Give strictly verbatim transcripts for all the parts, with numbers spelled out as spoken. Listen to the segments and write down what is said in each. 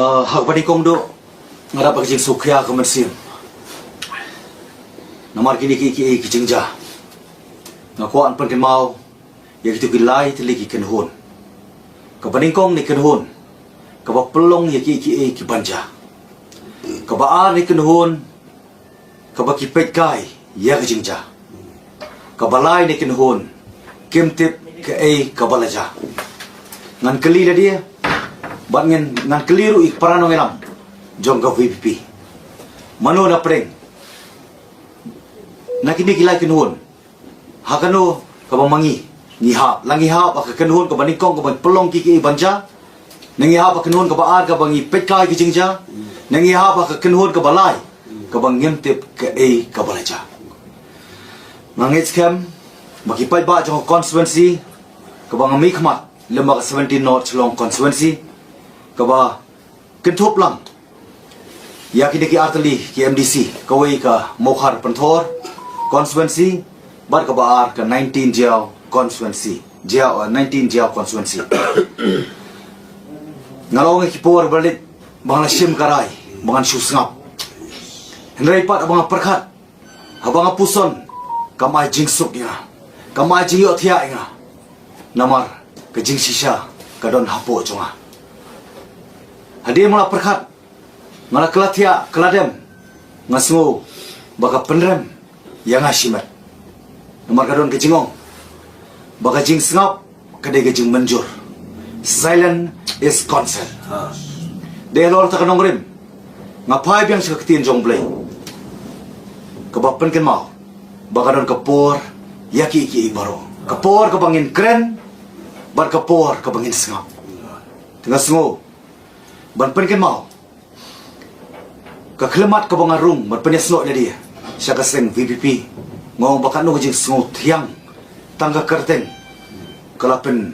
Uh, ha kaba nyngkong duh, nga dap ka jingsngewkhia ka mynsiem. Namar kine ki, ki, ki jingjia. Nga kwah pynkynmaw ïa kito ki lai tylli ki kynhun. Kaba nyngkong ne kynhun kaba pynlong ïa ki, ki, ki ban jia. Kaba ar ne kynhun kaba ki peit kai ïa ka jingjia. Kaba lai ne kynhun kim tip kaei kaba la jia. Ngan kylli lade, bad ngan, ngan kylli ruh ïa ki para nongïalam jong ka V P P. Mano na pdeng na kine ki lai kynhun, ha kano kaba ma ngi ngi hap? La ngi hap ha ka kynhun kaba nyngkong kaba pynlong ki, ki ban jia? Ne ngi hap ha ka kynhun kaba ar kaba ngi peit kai ki jingjia? Ne ngi hap ha ka kynhun kaba lai kaba ngim tip kaei kaba la jia? Nga ngeit skhem ba ki paidbah jong ka constituency kaba nga mihkhmat, lem bad ka seventeen North Shillong constituency, kaba kynthup lang ïa kine ki artylli ki M D C, kawei ka Mawkhar Pynthor constituency, bad kaba ar ka nineteen Jaïaw constituency. Jaïaw, uh, nineteen Jaïaw constituency. Nga la ong ïa ki por ba la leit ba nga la shim ka rai ba ngan shu sngap. Hynrei pat ba nga pyrkhat, haba nga puson, kam ai jingsuk ïa nga, kam ai jingïohthiah ïa nga. Namar ka jingshisha ka don hapoh jong nga. Hadien ba nga la pyrkhat, nga la kylla thiah, kylla dem, nga sngew ba ka pynrem ïa nga shimet. Namar ka don ka jingong ba ka jingsngap ka dei ka jingmynjur. Silence is consent. Dei halor kata ka nongrim nga phai biang sha ka ktien jong U Blei kaba pynkynmaw ba ka don ka por ïa ki, ki baroh. Ka por kaba ngin kren bad ka por kaba ngin sngap. Te nga sngew ban pynkynmaw ka khyllipmat kaba nga rung ban pynïasnoh ïa lade sha ka seng V P P. Nga ong ba katno ka jingsngewthiang, tang ka kyrteng ka la pyn,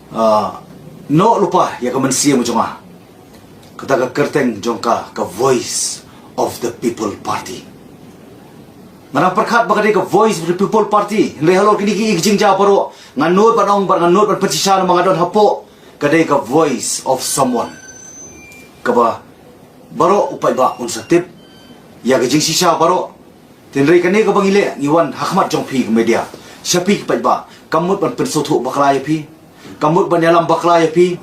ah, noh lypa ïa ka mynsiem jong nga. Kata ka kyrteng jong ka, ka Voice of the People Party. Nga dang pyrkhat ba ka dei ka Voice of the People Party, hynrei halor kine ki, ki jingjia baroh nga nud ban ong bad nga nud ban pynshisha namar nga don hapoh, ka dei ka voice of someone kaba baroh u paidbah un sa tip ïa ka jingshisha baroh. Hynrei kane kaba ngi leh, ngi wan ha khmat jong phi ka media, sha phi ki paidbah, kam mut ban pynsngewthuh bakla ïa phi, kam mut ban ïalam bakla ïa phi,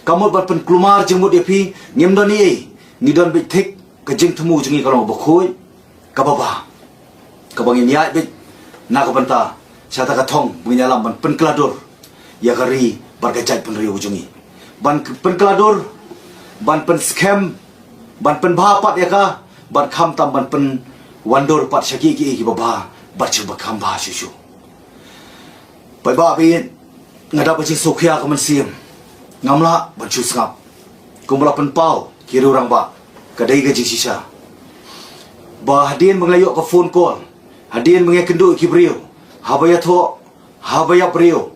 kam mut ban pynkulmar jingmut ïa phi. Ngim don ei ei, ngi don beit thik. Ka jingthmu jong ngi ka long kaba khuid, kaba bha, kaba ngin ïaid beit na ka bynta sha kata ka thong ba ngin ïalam ban pynkylla dur ïa ka ri bad ka jaitbynriew jong ngi. Ban k-, pynkylla dur, ban pynskhem, ban pynbha pat ïa ka, bad khamtam ban pynwandur pat sha ki, ki, kiba bha bad sha kiba kham bha shuh shuh. Paidbah ba ïeit, nga dap ka jingsngewkhia ka mynsiem. Ngam lah ban shu sngap. Kumba la pynpaw ki riew rangbah, ka dei ka jingshisha ba hadien ba nga la ïoh ka phone call, hadien ba nga ïakynduh ïa ki briew, haba ïathoh, haba ïap briew,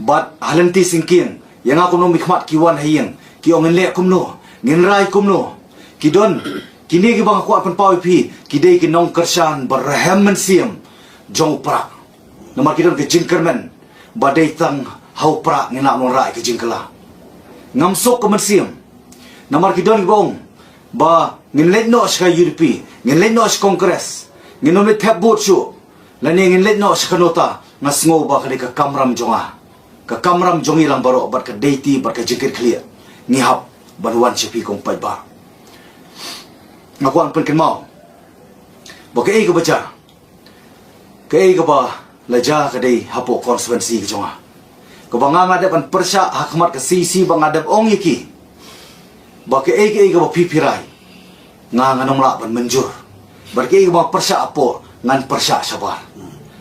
bad ha lynti syngkien, ïa nga kumno mynkhmat ki wan ha ïing, ki ong ngin leh kumno, ngin rai kumno. Ki don, kine kiba nga kwah pynpaw ïa phi, ki dei ki nongkyrshan ba rhem mynsiem jong u Prah. Namar ki don ka jingkyrmen ba dei tang ha u Prah ngin lah ban wanrah ïa ka jingkylla. Ngam suk ka mynsiem. Namar ki don kiba ong ba ngin leit noh sha ka U D P, ngin leit noh sha Congress, ngin ym leit thep vote shuh, lane ngin leit noh sha ka NOTA. Nga sngew ba ka dei ka kamram jong nga, ka kamram jong ngi lang baroh, bad ka dei ti bad ka jingkitkhlieh ngi hap ban wan sha phi ko paidbah. Nga kwah pynkynmaw ba kaei kaba jia, kaei kaba la jia ka dei hapoh constituency ka jong nga, kaba nga nga dep ban pyrshah ha khmat ka C C, ba nga dep ong ïa ki ba kaei kaei kaba phi phi rai, nga ngan ym lah ban mynjur. Bad kaei kaba pyrshah hapoh, ngan pyrshah shabar.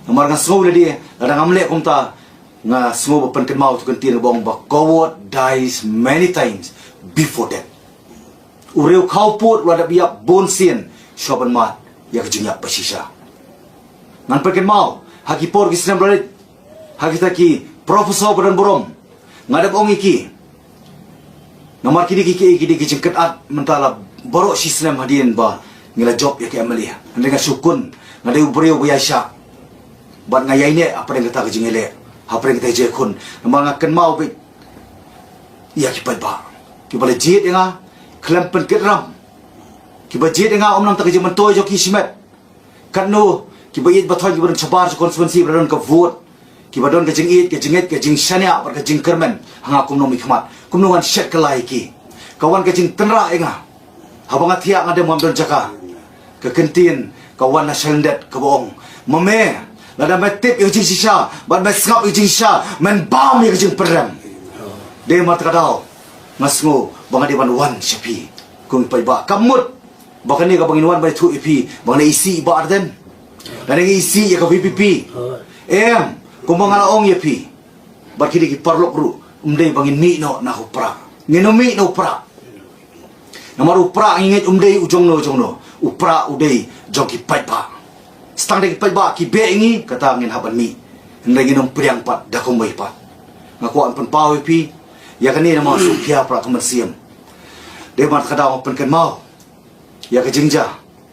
Namar nga sngew lade, lada ngam leh kumta, nga sngew ba pynkynmaw tu kyntien ba ong ba coward dies many times before death. U riew khawpud u la dep ïap bun sien shuwa ban mad ïa ka jingïap ba shisha. Ngan pynkynmaw, ha ki por ki snem ba la leit, ha kita ki professor ba don burom, nga dep ong ïa ki. Namar kine ki, ki, ki dei ki jingkynad mynta la baroh shi snem hadien ba ngi la jop ïa ki M L A. Hynrei nga shu khun, nga dei u briew ba ïaishah, bad nga ïaineh hapdeng kata ka jingïaleh, hapdeng kata ka jingïakhun. Namar nga kynmaw beit ïa ki paidbah. Kiba la jied ïa nga khlem pynkit ram. Kiba jied ïa nga ym nang ta ka jingmyntoi jong ki shimet. Katno kiba ïeit ba thoiñ kiba don shabar jong constituency ba la don ka vote, kiba don ka jingïeit, ka jingngeit, ka jingshaniah bad ka jingkyrmen ha nga kum u nongmihkhmat. Kumno ngan shet kylla ïa ki? Ka wan ka jingtynrah ïa nga. Haba nga thiah nga dem ngam don jaka. Ka kyntien ka wan na shalyndet kaba ong, ma me, lada me tip ïa ka jingshisha bad me sngap ïa ka jingshisha, men bam ïa ka jingpyrem. Dei namar kata ka daw nga sngew ba nga dei ban wan sha phi. Kum i paidbah, kam mut ba kane kaba ngin wan ban ïathuh ïa phi ba nga la isih ïa i Bah Ardent, lane nga isih ïa ka VPP. Em, kumba nga la ong ïa phi bad kine ki paralok ruh, ym dei ba ngin mih noh na u Prah. Ngin ym mih na u Prah. Namar u Prah ngi ngeit um dei u jongno jongno. U Prah u dei jong ki paidbah. Tang da ki paidbah ki beh ïa ngi, kata ngin hap ban mih. Hynrei ngin ym pdiang pat da kumwei pat. Nga kwah ban pynpaw ïa phi ïa kane namar shu pia Prah ka mynsiem. Dei namar kata nga pynkynmaw ïa ka jingjia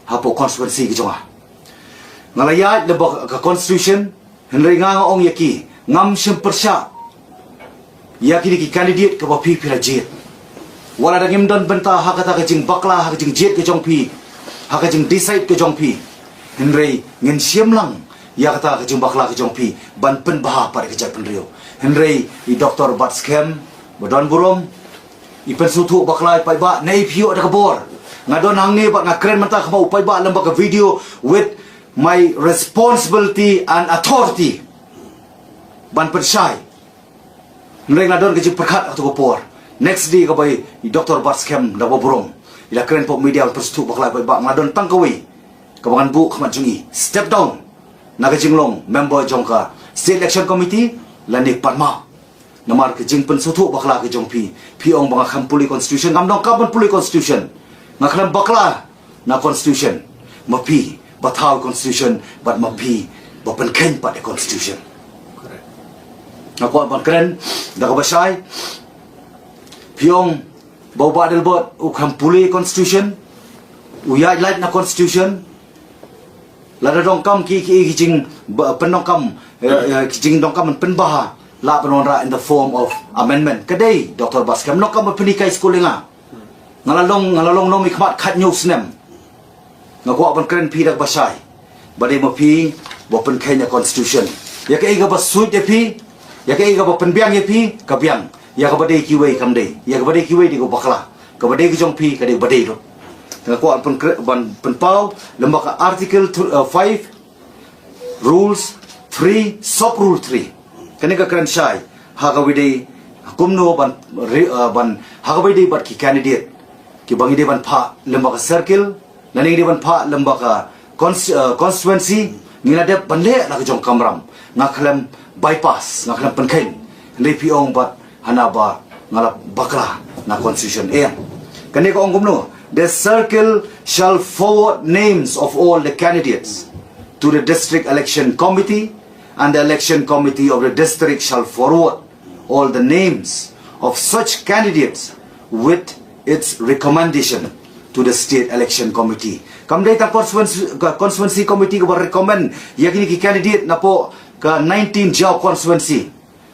hapoh constituency ka jong nga. Nga la ïaid lyngba ka constitution, hynrei nga nga ong ïa ki, ngam shym pyrshah ïa kine ki candidate kaba phi phi la jied. Wat la da ngim don bynta ha kata ka jingbakla, ha ka jingjied ka jong phi, ha ka jingdecide ka jong phi, hynrei ngin shim lang ïa kata ka jingbakla ka jong phi ban pynbha pat ïa ka jaitbynriew. Hynrei i Doktor Batskhem ba don burom, i pynsngewthuh bakla ïa i paidbah, ne i phi ïoh da ka bor. Nga don hangne bad nga kren mynta kum u paidbah lyngba ka video with my responsibility and authority ban pynshai. Hynrei nga don ka jingpyrkhat ha katu ka por. Next day kaba i Doktor Batskhem da ba burom, i la kren hapoh media ban pynsngewthuh bakla ïa i paidbah, nga don tang kawei kaba ngan buh khmat jong i, step down na ka jinglong member jong ka State Election Committee lane pan map. Namar ka jingpynsngewthuh bakla ka jong phi, phi ong ba nga khlem pule constitution. Ngam donkam ban pule constitution. Nga khlem bakla na constitution. Ma phi ba thaw constitution bad ma phi ba pynkheiñ pat ïa constitution. Nga kwah ban kren da kaba shai. Phi ong ba u Bah Adelbert u khlem pule constitution, u ïaid lait na constitution. Lada donkam ki, ki, ki jing ba, pyndonkam, eh, eh, ki jingdonkam ban pynbha, lah ban wanrah in the form of amendment. Ka dei, Doktor Batskhem, donkam ban pynhikai skul ïa nga. Nga la long, nga la long nongmihkhmat khathynñiew snem. Nga kwah ban kren phi da kaba shai. Ba dei ma phi ba pynkheiñ ïa constitution. Ïa kaei kaba suit ïa phi, ïa kaei kaba pynbiang ïa phi, ka biang. Ïa kaba dei kiwei kam dei. Ïa kaba dei kiwei dei ka bakla. Kaba dei ka jong phi ka dei ba dei ruh. Te nga kwah ban pynkre-, ban pynpaw lyngba ka Article th-, uh, five, Rules three, Sub Rule three. Kane ka kren shai ha kaba dei kumno ban re-, uh, ban ha kaba dei bad ki candidate kiba ngi dei ban phah lyngba ka circle, lane ngi dei ban phah lyngba ka cons-, uh, constituency, ngi la dep ban leh la ka jong ka kamram. Nga khlem bypass, nga khlem pynkheiñ. Hynrei phi ong bad hana ba nga la bakla na constitution. Eh, kane ka ong kumno? The circle shall forward names of all the candidates to the district election committee, and the election committee of the district shall forward all the names of such candidates with its recommendation to the state election committee. Kam dei tang constituency, constituency committee kaba recommend ïa kine ki candidate napoh ka nineteen Jaïaw constituency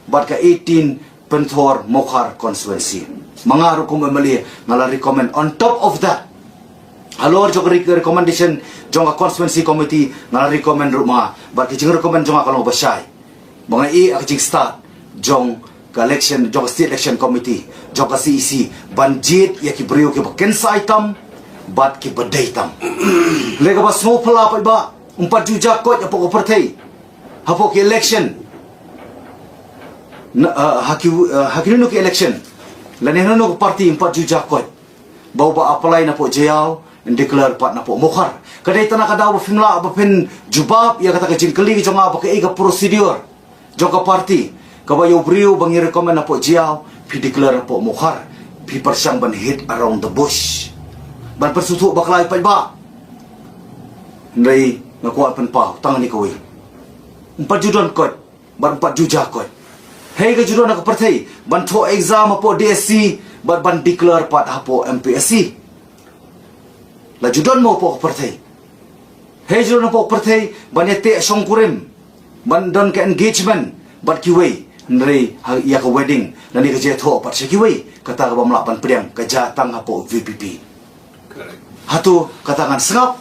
bad ka eighteen Pynthor Mawkhar constituency. Ma nga ruh kum MLA nga la recommend. On top of that, halor jong ka re-, recommendation jong ka constituency committee, nga la recommend ruh ma nga. Bad ka jingrecommend jong nga ka long ba shai. Ba nga ïohi ha ka jingstad jong ka election, jong ka State Election Committee, jong ka CEC, ban jied ïa ki briew kiba kynsai tam bad kiba dei tam. Lei kaba sngewphylla pat ba ym pat ju ja koit hapoh ka pyrthei, hapoh ki election, na, ah, ha ki, ah, ha kino kino ki election, lane hano hano ka party, ym pat ju ja koit ba uba apply napoh Jaïaw yn declare pat napoh Mawkhar. Ka dei tang na ka daw ba phim lah ba phin jubab ïa kata ka jingkylli ka jong nga ba kaei ka procedure jong ka party kaba ïa u briew ba ngi recommend napoh Jaïaw phi declare napoh Mawkhar, phi pyrshang ban hit around the bush, ban pynsngewthuh bakla ïa paidbah. Hynrei nga kwah pynpaw tang kane kawei. Ym pat ju don koit bad ym pat ju ja koit. Hei, ka ju don ha ka pyrthei ban thoh exam hapoh DSC bad ban declare pat hapoh MPSC. La ju don mo hapoh ka pyrthei? Hei, ju don hapoh ka pyrthei ban ïateh shongkurim, ban don ka engagement bad kiwei, hynrei ha, ïa ka wedding lane ka jingïathoh pat sha kiwei? kata ka bym lah ban pdiang, ka jia tang hapoh VPP. Hato kata ngan sngap?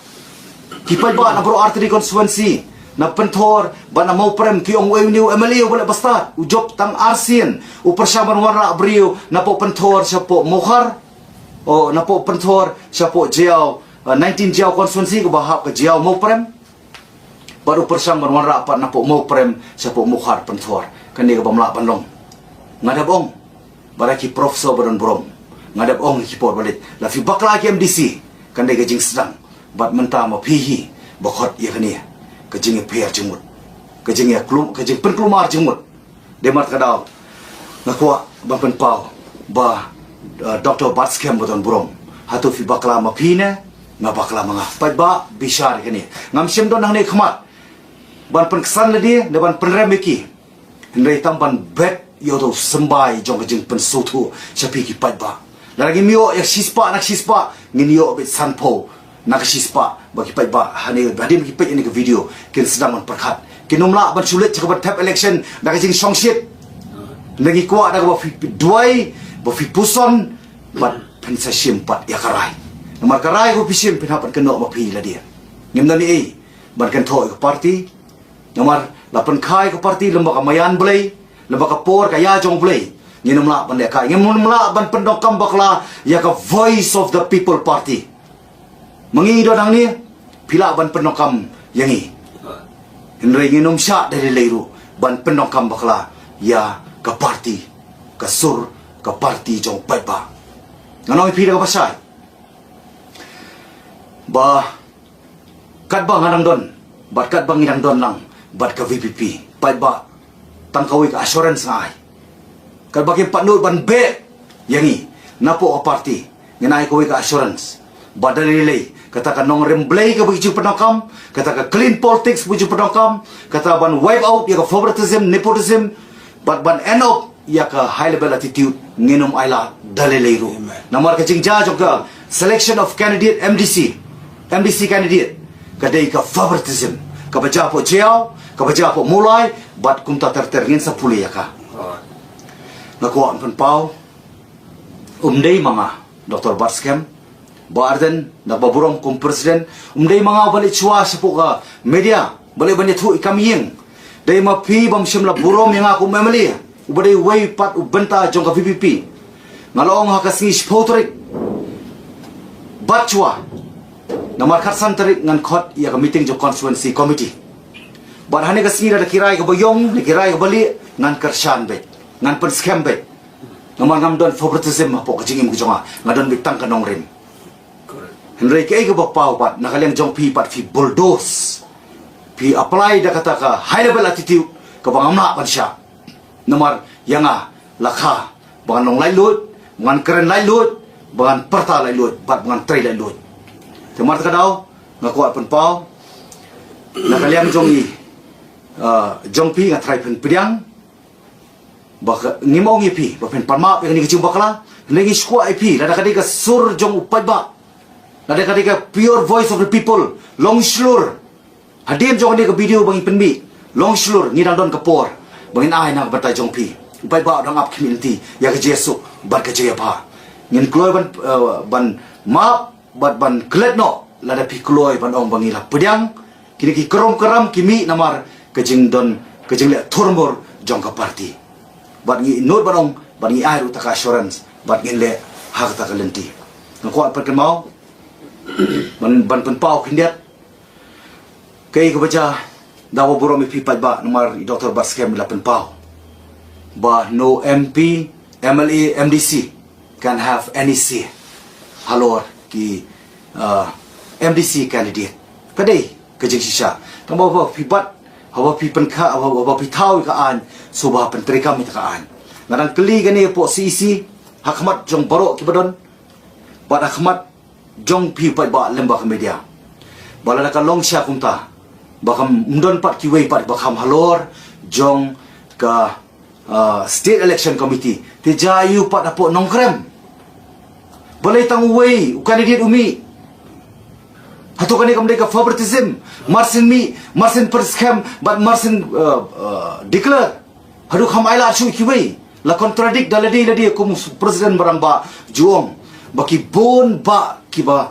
Ki paidbah na baroh artylli constituency, na Pynthor bad na Mawprem, ki ong u MLA u ba leh bastad, u jop tang arsien, u pyrshang ban wanrah briew napoh Pynthor shapoh Mawkhar, o napoh Pynthor shapoh Jaïaw, uh, nineteen Jaïaw constituency kaba hap ka Jaïaw Mawprem. Bad u pyrshang ban wanrah pat napoh Mawprem shapoh Mawkhar Pynthor. Kane ka bym lah ban long. Nga dep ong, bad ki professor ba don burom, nga dep ong ki por ba leit, la phi bakla ki MDC, kane ka jingsdang. Bad mynta ma phi hi ba khot ïa kane ka jingïapher jingmut, ka jingïaklum, ka jingpynkulmar jingmut. Dei namar kata ka daw nga kwah ban pynpaw ba, uh, Doctor Batskhem ba don burom, hato phi bakla ma phi ne nga bakla ma nga? Paidbah bishar ïa kane. Ngam shym don hangne khmat ban pynksan lade ne ban pynrem ïa ki, hynrei tang ban bet ïa uto u symbai jong ka jingpynsngewthuh sha phi ki paidbah. Lada ngim ïoh ïa ka shispah na ka shispah, ngin ïoh beit sanphew na ka shispah. Ba ki paidbah hangne, hadien ba ki peit ïa kane ka video, kin sdang ban pyrkhat. Kin ym lah ban shu leit sha kaban thep election da ka jingshongshit. Ngi kwah da kaba phi duwai, ba phi puson, bad phin sa shim pat ïa ka rai. Namar ka rai kaba phi shim phin hap ban kynnoh ma phi lade. Ngim don ei ban kynthoh ïa ka party. Namar la pynkha ïa ka party lem bad ka maïan Blei, lem bad ka por ka ïa jong Blei, ngin ym lah ban lehkai, ngin ym lah ban pyndonkam bakla ïa ka Voice of the People Party. Ma ngi don hangne, phi lah ban pyndonkam ïa ngi, hynrei ngin ym shah da lei lei ruh ban pyndonkam bakla ïa ka party, ka sur ka party jong u paidbah. Ngan ong ïa phi da kaba shai ba katba nga dang don bad katba ngi dang don lang bad ka VPP, paidbah, tang kawei ka assurance nga ai. Katba kim pat nud ban beh ïa ngi napoh ka party, ngin ai kawei ka assurance ba da lei lei kata ka nongrim Blei kaba ngi ju pyndonkam, kata ka clean politics ba ngi ju pyndonkam, kata ban wipe out ïa ka favoritism, nepotism, bad ban end up ïa ka high level attitude, ngin ym ailad da lei lei ruh. Namar ka jingjia jong ka selection of candidate MDC, MDC candidate, ka dei ka favoritism kaba jia hapoh Jaïaw, kaba jia hapoh Mawlai, bad kumta ter ter, ngin sa pule ïa ka. Nga kwah ban pynpaw, um dei ma nga, Doctor Batskhem, Bah Ardent, na ba burom kum president, um dei ma nga ba leit shuwa shapoh ka media, ba leit ban ïathuh ïa ka kam ïing. Dei ma phi bym shym la burom ïa nga kum MLA, uba dei uwei pat u bynta jong ka VPP. Nga la ong ha ka sngi shiphew tarik bad shuwa, namar khatsan tarik ngan khot ïa ka meeting jong constituency committee. Bad hane ka sngi lada ki rai kaba ïong ne ki rai kaba lieh, ngan kyrshan beit, ngan pynskhem beit. Namar ngam don favoritism hapoh ka jingim ka jong nga, nga don beit tang ka nongrim. Hynrei kaei kaba paw pat, na ka liang jong phi pat phi bulldoze, phi apply da kata ka high level attitude kaba ngam lah ban shah. Namar ïa nga la kha ba ngan long laitluid, ba ngan kren laitluid, ba ngan pyrta laitluid, bad ba ngan trei laitluid. Te namar kata ka daw nga kwah pynpaw, na ka liang jong i, ah, jong phi nga tharai phin pdiang, ba ka, ngim ong ïa phi ba phin pan map ïa kane ka jingbakla. Hynrei ngi sngewkwah ïa phi, lada ka dei ka sur jong u paidbah, lada ka dei ka pure voice of the people, long shlur. Hadien jong kane ka video ba ngi pynmih, long shlur, ngi dang don ka por ba ngin ai na ka bynta jong phi. U paidbah u dang ap khmih lynti ïa ka jingsuk bad ka jingïabha. Ngin kloi ban, eh, ban map bad ban klet noh lada phi kloi ban ong ba ngi la pdiang. Kine ki krum kram ki mih namar ka jingdon, ka jingleh thurmur jong ka party. Bad ngi nud ban ong, bad ngi ai ruh kata ka assurance, bad ngin leh ha kata ka lynti. Nga kwah pat kynmaw ban, ban pynpaw khyndiat. Kaei kaba jia, da kaba burom ïa phi paidbah, namar i Doctor Batskhem i la pynpaw ba no MP, MLA, MDC can have any say halor ki, uh, MDC candidate. Ka dei ka jingshisha. Tang ba haba phi bat, haba phi pynkha, haba, haba phi thaw ïa ka aiñ, sngewbha pyntreikam ïa ka aiñ. Nga dang kylli kane hapoh CEC ha khmat jong baroh kiba don, bad ha khmat jong phi paidbah lem bad ka media, ba lada ka long shisha kumta, ba kam don pat kiwei pat ba kham halor jong ka, ah, State Election Committee, te jia aïu pat hapoh Nongkrem? Balei tang uwei u candidate u mih? Hato kane kam dei ka favoritism? Mar syn mih, mar syn pynskhem, bad mar syn, ah, ah, declare. Haduh kham ailad shuh kiwei. La contradict da lade lade kum u president ba rangbah ju ong ba ki bun bah kiba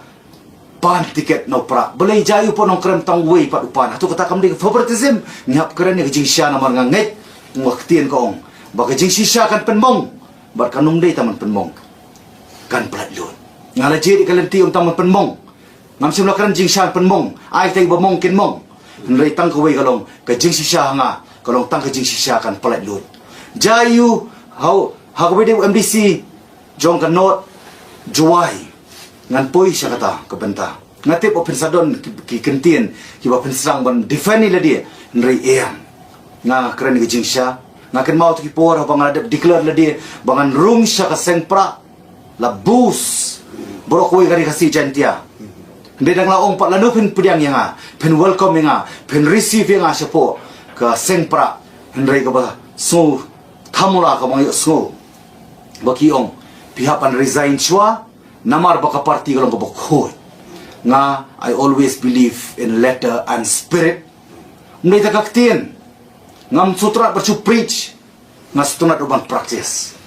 pan tiket na u Prah. Balei jia ïa u Nongkrem tang uwei pat u pan? Hato kata kam dei ka favoritism? Ngi hap kren ïa ka jingshisha namar nga ngeit, nga ktien ka ong ba ka jingshisha kan pynmong bad kan ym dei tang ban pynmong, kan pyllait lut. Nga la jied ïa ka lynti ym tang ban pynmong. Ngam shym la kren jingshisha pynmong, ai tang ba mong kin mong. Hynrei tang kawei ka long ka jingshisha ha nga, ka long tang ka jingshisha kan pyllait lut. Jia ïa u ha, ha kawei de u M D C jong ka North Jowai. Ngan poi sha kata ka bynta. Nga tip ba phin sa don ki, ki kyntien kiba phin sdang ban defend ïa lade, hynrei em. Nga kren ka jingshisha. Nga kynmaw tu ki por haba nga la dep declare lade ba ngan rung sha ka seng Prah. La bus. Baroh kawei ka Ri Khasi Jaintia. Hynrei dang la ong pat lano phin pdiang ïa nga, phin welcome ïa nga, phin receive ïa nga shapoh ka seng Prah. Hynrei kaba sngew thamula kaba nga ïohsngew ba ki ong phi hap ban resign shuwa namar ba ka party ka long kaba khuid. Nga, I always believe in letter and spirit. Ym dei tang ka ktien. Ngam sngewtynnat ban shu preach. Nga sngewtynnat ruh ban practice.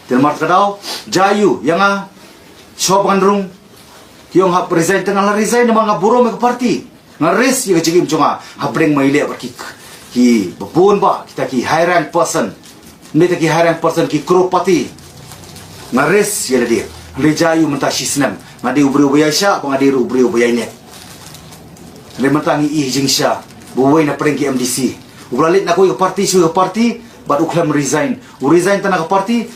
Te namar kata ka daw, jia ïa u, ïa nga, shuwa ba ngan rung, ki ong hap resign, te nga la resign namar nga burom ïa ka party. Nga risk ïa ka jingim jong nga hapdeng ba ngi leh bad ki, kiba bun bah, kita ki high rank person. Ym dei tang ki high rank person, ki crorepati. Nga risk ïa lade. Hynrei jia ïa u mynta shi snem. Nga dei u briew ba ïaishah, ba nga dei ruh u briew ba ïaineh. Hynrei mynta ngi ïohi jingshisha ba uwei na pdeng ki M D C uba la leit na kawei ka party sha kawei ka party bad u khlem resign. U resign tang na ka party,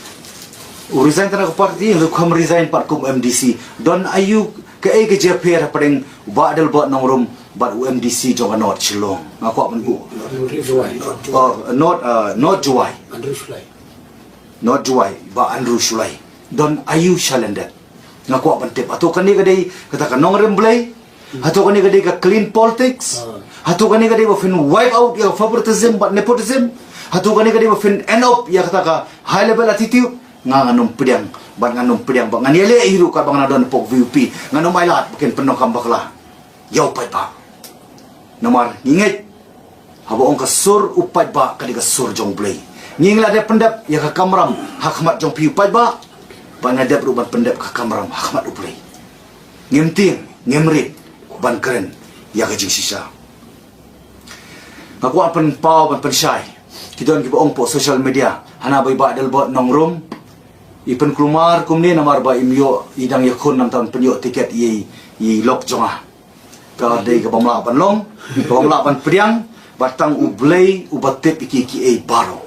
u resign tang na ka party, hynrei u khlem resign pat kum M D C. Don aïu, kaei ka jingïapher hapdeng u Bah Adelbert Nongrum bad u M D C jong ka North Shillong? Nga kwah ban buh. North Jowai. Oh, North, uh, North Jowai. Andrew Shullai. North Jowai, Bah Andrew Shullai. Don aïu shalyndet? Nga kwah ban tip. Hato kane ka dei kata ka nongrim Blei? Hato kane ka dei ka clean politics? Ah. Hato kane ka dei ba phin wipe out ïa ka favoritism bad nepotism? Hato kane ka dei ba phin end up ïa kata ka high level attitude? Nga ngan ym pdiang, bad ngan ym pdiang, bad ngan ïaleh hi ruh katba nga la don hapoh V P. Ngan ym ailad ba kin pyndonkam bakla ïa u paidbah. Namar ngi ngeit, haba ong ka sur u paidbah ka dei ka sur jong u Blei. Ngi la dep pyndep ïa ka kamram ha khmat jong phi u paidbah, bad ngi la dep ruh ban pyndep ka kamram ha khmat u Blei. Ngim tieng, ngim rit ban kren ïa ka jingshisha. Nga kwah pynpaw ban pynshai. Ki don kiba ong hapoh social media, hana ba i Bah Adelbert Nongrum i pynkulmar kumne namar ba im ïoh, i dang ïakhun, namar ba im pynïoh tiket ïa i, i lok jong nga. Ka dei kaba ym lah ban long, kaba ym lah ban pdiang, ba tang u Blei uba tip ïa ki, kiei baroh.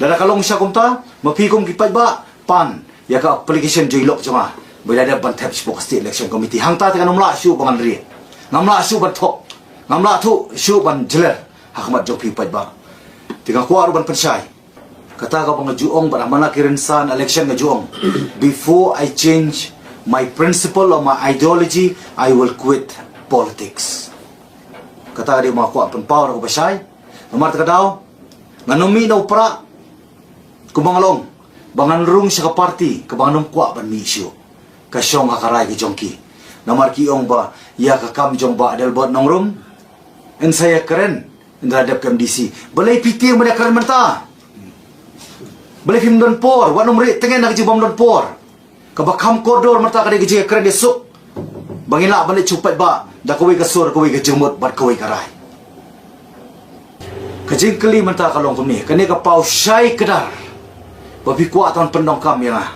Lada ka long sha kumta, ma phi kum ki paidbah, pan ïa ka application jong i lok jong nga ba i la dep ban thep shapoh ka State Election Committee. Hangta te ngan ym lah shuh ba ngan rieh. Ngam lah shuh ban thok. Ngam lah thuh shuh ban jler ha khmat jong phi paidbah. Te nga kwah ruh ban pynshai. Kata kaba nga ju ong bad ha man la ki rynsan election nga ju ong, before I change my principle or my ideology, I will quit politics. Kata ka dei ba nga kwah pynpaw da kaba shai. Namar kata ka daw, ngan ym mih na u Prah kumba nga la ong ba ngan rung sha ka party kaba ngan ym kwah ban mih shuh. Ka shong ha ka rai ka jong ki. Namar ki ong ba ïa ka kam jong Bah Adelbert Nongrum, yn sa ïakren ynda la dep ka M D C. Balei phi tieng ban ïakren mynta? Balei phim don por? Wat nym rieh tyngen na ka jingbym don por. Kaba kham kordor mynta ka dei ka jingïakren ïasuk ba ngin lah ban leit sha u paidbah da kawei ka sur, kawei ka jingmut bad kawei ka rai. Ka jingkylli mynta ka long kumne, kane ka paw shai kdar ba phi kwah tang pyndonkam ïa nga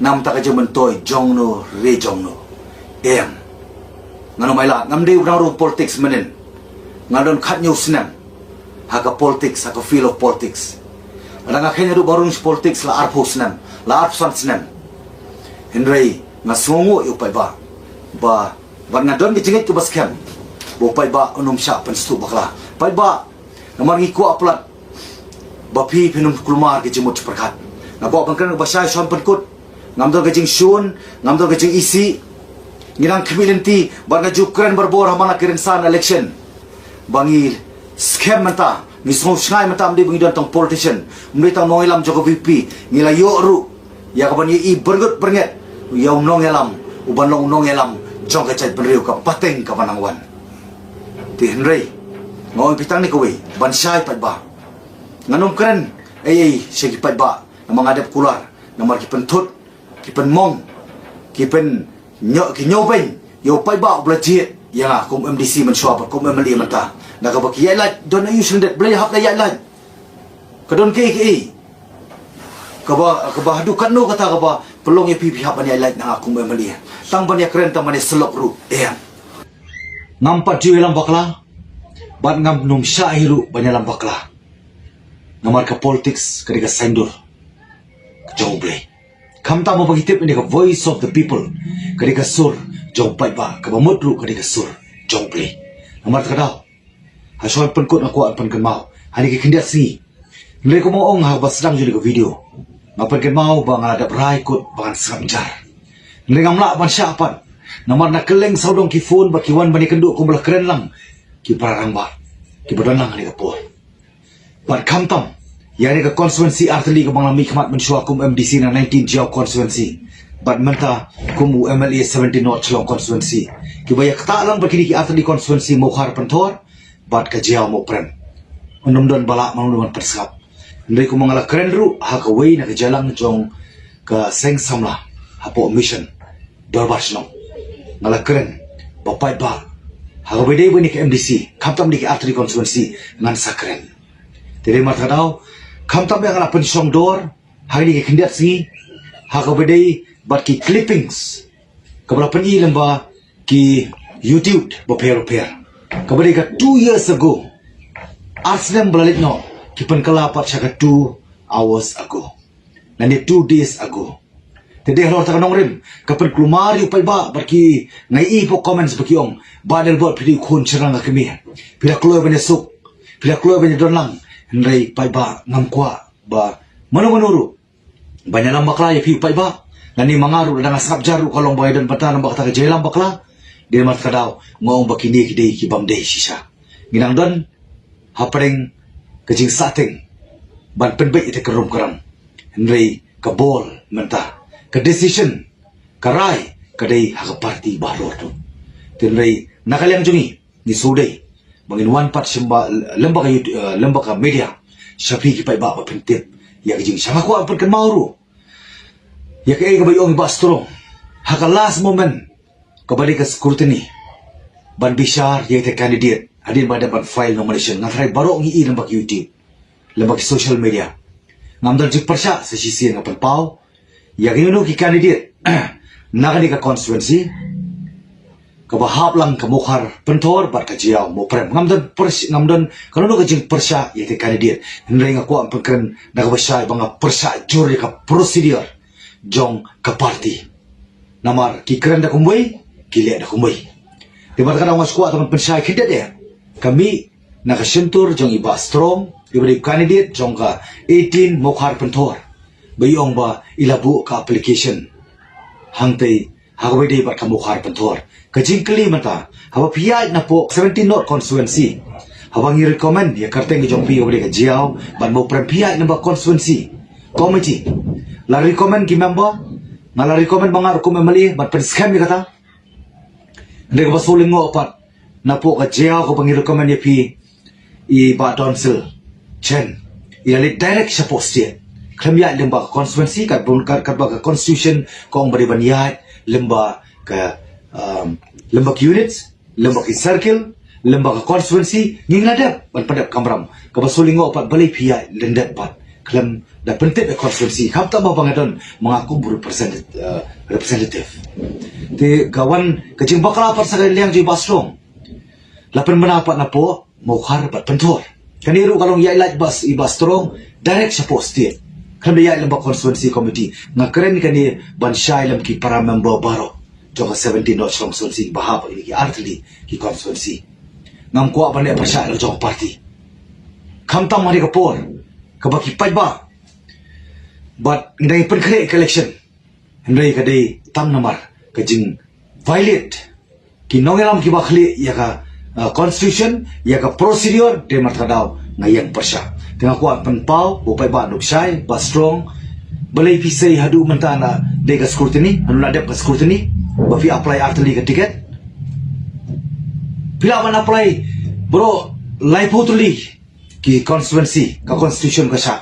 na bynta ka jingmyntoi jong no re jong no. Em. Ngan ym ailad, ngam dei u nongrung politics mynnin. Nga don khathynñiew snem ha ka politics, ha ka field of politics. Lada nga kheiñ haduh ba rung sha politics la arphew snem, la arphew san snem. Hynrei nga sngewnguh ïa u paidbah ba, bad nga don ka jingngeit kaba skhem ba u paidbah un ym shah pynsngewthuh bakla. Paidbah, namar ngi kwah palat ba phi phin ym kulmar ka jingmut jingpyrkhat. Nga kwah ban kren kaba shai shuwa ban pynkut. Ngam don ka jingshun, ngam don ka jingisih. Ngi dang khmih lynti bad nga ju kren barabor ha man la ki rynsan election ba ngi skhem mynta, ngi sngewshngaiñ mynta, ym dei ba ngi don tang politician, ym dei tang nongïalam jong ka V P. Ngi la ïoh ruh ïa kaban ïohi byrngut byrnget ïa u nongïalam uban long u nongïalam jong ka jaitbynriew, ka pateng kaban nang wan. Te hynrei nga ong ïa phi tang kane kawei ban shai paidbah. Ngan ym kren Ei ei sha ki paidbah namar nga dep kular namar ki pynthut, ki pynmong, ki pyn nyo ki nyo beng ïa u paidbah u bla jied ïa nga kum MDC mynshuwa bad kum MLA mynta. Na kaba ki ïaid lait don aïu shlyndet bla ïa hap da ïaid lait. Ka don kaei kaei kaba kaba haduh katno kata kaba pynlong ïa phi phi hap ban ïaid lait na nga kum MLA. Tang ban ïa kren tang ban ïa syllok ruh em. Ngam pat ju ïalam bakla bad ngam nym shah hi ruh ban ïalam bakla. Namar ka politics ka dei ka saiñdur ka jong U Blei. Khamtam ba ki tip ïa ka voice of the people ka dei ka sur jong u paidbah, kaba mut ruh ka dei ka sur jong U Blei. Namar kata ka daw ha shuwa pynkut nga kwah pynkynmaw ha kine ki khyndiat sngi. Hynrei kumba ong ha ba sdang jong ka video, nga pynkynmaw ba nga la dep rai kut ba ngan sngap jar. Hynrei ngam lah ban shah pat namar na kylleng sawdong ki phone ba ki wan ban ïakynduh kumba la kren lang ki para rangbah kiba don lang ha kane ka por. Bad khamtam ïa kane ka constituency artylli kaba nga la mihkhmat mynshuwa kum MDC na nineteen Jaïaw constituency bad mynta kum u MLA seventeen North Shillong constituency, kiba ïa ktah lang bad kine ki artylli constituency Mawkhar Pynthor bad ka Jaïaw Mawprem. Ym don ba lah, ym don ban pynsngap. Hynrei kumba nga la kren ruh ha kawei na ka jingïalang jong ka seng samla hapoh Mission Dorbar Shnong, nga la kren ba paidbah, ha kaba dei ba ïa kane ka MDC khamtam ïa kine ki artylli constituency ngan sa kren. Te dei namar kata ka daw khamtam ïa nga la pynshong dor ha kine ki khyndiat sngi ha kaba dei bad ki clippings kaba la pyni lyngba ki YouTube bapher bapher, kaba dei ka two years ago. Ar snem ba la leit noh ki pynkylla pat sha ka two hours ago lane two days ago. Te dei halor kata ka nongrim ka pynkulmar ïa u paidbah bad ki, nga ïohi hapoh comments ba ki ong, Bah Adelbert, phi dei u khun shynrang ka kmie, phi la kloi ban ïasuk, phi la kloi ban ïadon lang. Hynrei paidbah, ngam kwah ba mano mano ruh ban ïalam bakla ïa phi u paidbah. Lane ma nga ruh lada nga sngap jar ruh ka long ba nga ïadon bynta namar kata ka jingïalam bakla. Dei namar kata ka daw nga ong ba kine ki dei ki bym dei shisha. Ngi nang don hapdeng ka jingsahteng ban pynbeit ïa kata ka rum ka ram. Hynrei ka ball mynta, ka decision, ka rai ka dei ha ka party baroh tu. Te hynrei na ka liang jong ngi, ngi shu dei ba ngin wan pat sha ba, lem bad ka youth, eh, lem bad ka media, sha phi ki paidbah ba phin tip ïa ka jing, sha nga kwah pynkynmaw ruh ïa kaei kaba ong i Bah Strong ha ka last moment kaba dei ka scrutiny ban bishar ïa ita candidate hadien ba dep ban file nomination. Nga tharai baroh ngi i lem bad ka YouTube, lem bad ka social media. Ngam don jingpyrshah, sa shisien nga pynpaw ïa kino kino ki candidate na kane ka constituency kaba hap lang ka Mawkhar Pynthor bad ka Jaïaw Mawprem. Ngam don pyrsh-, ngam don kano kano ka jingpyrshah ïa ita candidate. Hynrei nga kwah pynkren da kaba shai ba nga pyrshah jur ïa ka procedure jong ka party. Namar ki kren da kumwei, ki leh da kumwei. Te bad kata nga shu kwah tang ban pynshai khyndiat ïa ka mih na ka shyntur jong i Bah Strong, iba dei u candidate jong ka eighteen Mawkhar Pynthor, ba i ong ba i la buh ka application hangtei ha kaba dei bad ka Mawkhar Pynthor. Ka jingkylli mynta, haba phi ïaid napoh seventeen North constituency, haba ngi recommend ïa ka kyrteng ka jong phi kaba dei ka Jaïaw bad Mawprem, phi ïaid lem bad constituency committee, la recommend ki member, nga la recommend ba nga ruh kum MLA ban pynskhem ïa kata. Hynrei kaba shu lyngngoh pat, napoh ka Jaïaw kaba ngi recommend ïa phi, i Bah Donsel Chen, i la leit direct shapoh state. Khlem ïaid lem bad ka constituency, kat bun, kat, katba ka constitution ka ong ba dei ban ïaid lem bad ka, um, lem bad ki units, lem bad ki circle, lem bad ka constituency, ngi la dep ban pyndep kamram. Kaba shu lyngngoh pat, balei phi ïaid lyndet pat khlem da pyntip ïa ka constituency, khamtam ba nga don ma nga kum represent-, uh, representative. Te ka wan ka jingbakla pat sha ka liang jong i Bah Strong, la pynbna pat napoh Mawkhar bad Pynthor. Kane ruh ka long ïaid lait bad i Bah Strong direct shapoh state, khlem da ïaid lem bad constituency committee. Nga kren kane ban shai lem ki para member baroh jong ka seventeen North Shillong constituency ba hap ïa ki artylli ki constituency. Ngam kwah ban leh pyrshah la jong ka party. Khamtam ha kane ka por kaba ki paidbah bad ngi dang pynkhreh ka election, hynrei ka dei tang namar ka jing violate ki nongïalam kiba khlieh ïa ka, uh, constitution, ïa ka procedure. Te namar kata ka daw nga ïeng pyrshah. Te nga kwah pynpaw ba u paidbah un shai, Bah Strong, balei phi sei haduh mynta na dei ka scrutiny, haduh na dep ka scrutiny, ba phi apply artylli ka ticket. Phi lah ban apply baroh laiphew tylli ki constituency, ka constitution ka shah.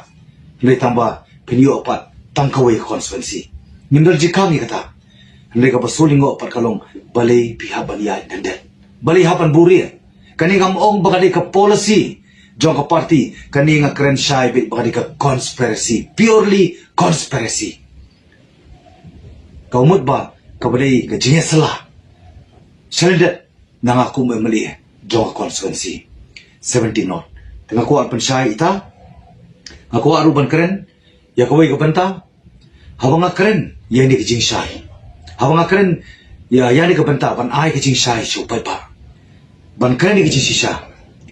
Hynrei tang ba phin ïoh pat tang kawei ka constituency. Ngim don jingkhang ïa kata. Hynrei kaba sngewlyngngoh pat ka long balei phi hap ban ïaid dang dang. Balei hap ban buhrieh. Kane ngam ong ba ka dei ka policy jong ka party, kane nga kren shai beit ba ka dei ka conspiracy, purely conspiracy. Ka mut ba kaba dei ka jingïasylla shalyndet na nga kum M L A jong ka constituency seventeen North. Te nga kwah pynshai ita, nga kwah ruh ban kren ïa kawei ka bynta. Haba nga kren ïa kane ka jingshai, haba nga kren ïa, ïa kane ka bynta ban ai ka jingshai sha u paidbah, ban kren ïa ka jingshisha,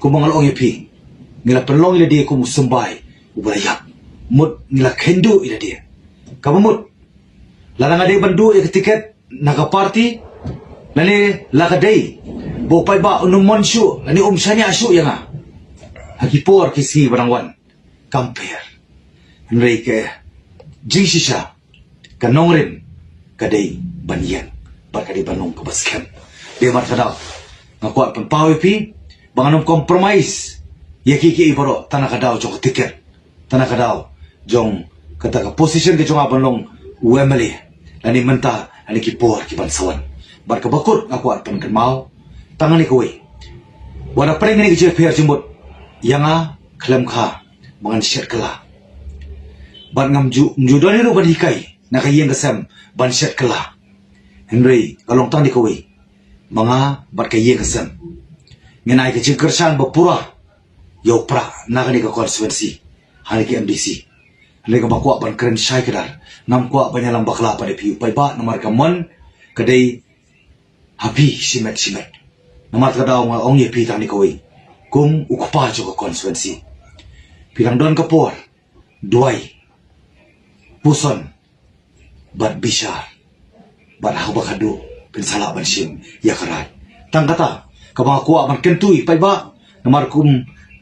kumba nga la ong ïa phi, ngi la pynlong ïa lade kum u symbai uba la ïap. Mut ngi la kynduh ïa lade. Kaba mut, lada nga dei ban duh ïa ka tiket na ka party, lane la ka dei ba u paidbah un ym mon shuh lane um shaniah shuh ïa nga ha ki por ki sngi ba dang wan, kam pher. Hynrei ka jingshisha, ka nongrim ka dei ban ïeng bad ka dei ban long kaba skhem. Dei namar kata ka daw nga kwah pynpaw ïa phi ba ngan ym compromise ïa kiei kiei baroh tang na ka daw jong ka tiket, tang na ka daw jong kata ka position ka jong nga ban long u M L A, lane mynta lane ki por ki ban sa wan. Bad kaba kut nga kwah pynkynmaw tang kane kawei, wat la pdeng kane ka jingpher jingmut ïa nga khlem kha ba ngan shet kylla. Bad ngam ju, ngam ju don hi ruh ban hikai na ka ïing ka sem ban shet kylla. Hynrei ka long tang kane kawei, ma nga bad ka ïing ka sem ngin ai ka jingkyrshan ba pura ïa u prah na kane ka constituency ha kane ka M D C. Hynrei kaba kwah ban kren shai kdar, ngam kwah ban ïalam bakla pat ïa phi u paidbah namar ka mon ka dei ha phi shimet shimet. Namar kata ka daw nga ong ïa phi tang kane kawei, kum u kpa jong ka constituency, phi dang don ka por duwai, puson bad bishar, bad haba khadduh phin sa lah ban shim ïa ka rai. Tang kata kaba nga kwah ban kyntu ïa u paidbah, namar kum,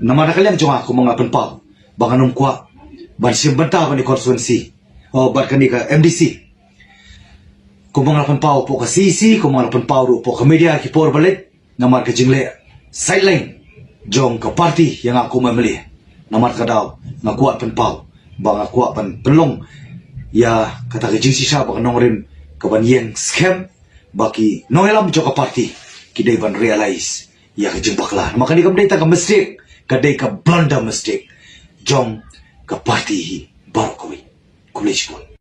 namar na ka liang jong nga kumba nga la pynpaw ba ngan ym kwah ban shim bynta bad kane ka constituency, oh, bad kane ka M D C. Kumba nga la pynpaw hapoh ka C E C, kumba nga la pynpaw ruh hapoh ka media ki por ba leit, namar ka jingleh sideline jong ka party ïa nga kum M L A. Namar kata ka daw nga kwah pynpaw ba nga kwah ban pynlong ïa kata ka jingshisha ba ka nongrim ka ban ïeng skhem, ba ki nongïalam jong ka party ki dei ban realize ïa ka jingbakla. Namar kane kam dei tang ka mistake, ka dei ka blunder mistake jong ka party hi baroh kawei. Khublei shibun.